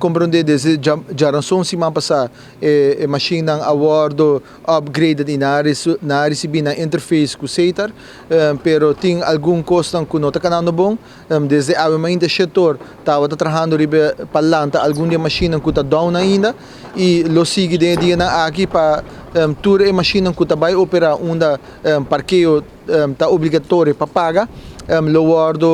komprondé desde djaranson siman pasá e mashinnan a wòrdu upgraded i nan a risibí nan interface ku Setar, pero tin algun kosnan ku no ta kanando bon. Desde awe mainta shetor tabata trahando riba pa lanta algun di e mashinnan ku ta down ainda i lo sigui den e dianan aki pa tur e mashinnan ku ta bai operá unda parkeo ta obligatorio pa paga lo wòrdu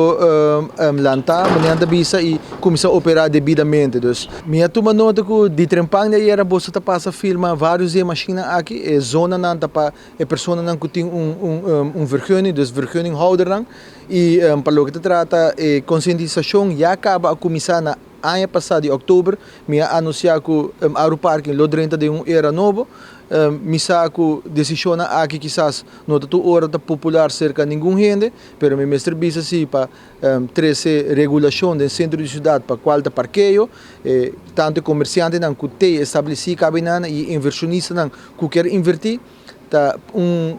lantá, manera nan ta bisa, i kuminsá operá debidamente. Dus mi a tuma nota ku di trempan di ayera boso ta pasa filma vários di e mashinnan aki. E zonanan ta pa e personanan ku tin un vergunning, dus vergunninghoudernan. I pa loke ta trata e konsientisashon ya kaba a kuminsá na aña pasá di òktober. Mi a anunsiá ku Aruparking lo drenta den un era nobo. Mi sa ku desishonnan aki kisas no ta tur ora ta popular serka ningun hende, pero mi mester bisa si pa trese regulashon den sentro di siudat pa kual ta parkeo, tantu e komersiantenan ku te establesí kabinan i e invershonistanan ku kier invertí, ta un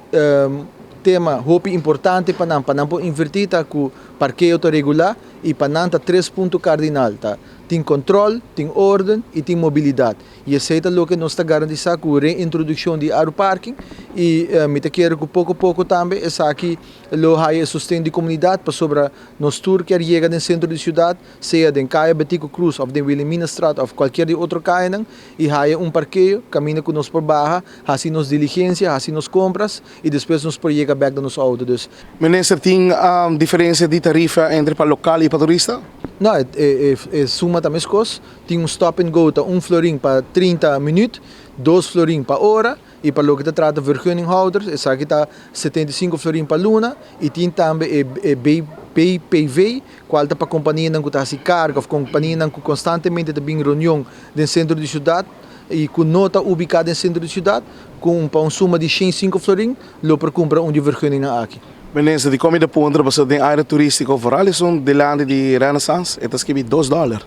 tema hopi importante pa nan, pa nan por invertí ta ku parkeo ta regulá i pa nan ta tres punto kardinal, ta tin kòntròl, tin órden i tin mobilidat. I esei ta loke nos ta garantisá ku reintrodukshon di Aruparking i mi ta kere ku poko poko tambe esaki lo haya e sosten di komunidat pasobra nos tur kier yega den sentro di siudat, sea den Kaya Betico Croes òf den Wilhelminastraat òf kualkier di otro kayanan i haya un parkeo kaminda ku nos por baha, hasi nos diligensia, hasi nos kompras i despues nos por yega bèk na nos outo. Dus. Minister, tin diferensia di tarifa entre pa lokal i pa turista? No, e suma ta meskos. Tin un stop and go ta un florin pa 30 minuut, 2 florin pa ora i pa loke ta trata vergunninghouders, esaki ta 75 florin pa luna i tin tambe e BPV, kual ta pa kompanianan ku ta hasi karga òf kompanianan ku konstantemente ta bin reunion den sentro di siudat i ku no ta ubiká den sentro di siudat, ku pa un suma di 105 florin lo por kumpra un di vergunningnan aki. Minister, dikon mi ta puntra pasobra den área turístiko vooral esun dilanti di Renaissance e ta skibi 2 dòler.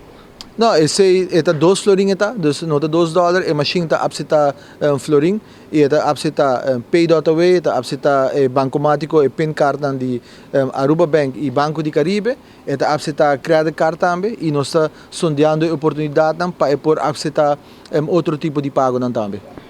No, esei e ta 2 florin e ta, dus no ta 2 dòler, e mashin ta aseptá florin i e ta aseptá pay.away, e ta aseptá e bankomátiko, e pinkaartnan di Aruba Bank i Banco di Caribe, e ta aseptá credit card tambe i nos ta sondeando e oportunidatnan pa e por aseptá otro tipo di pagonan tambe.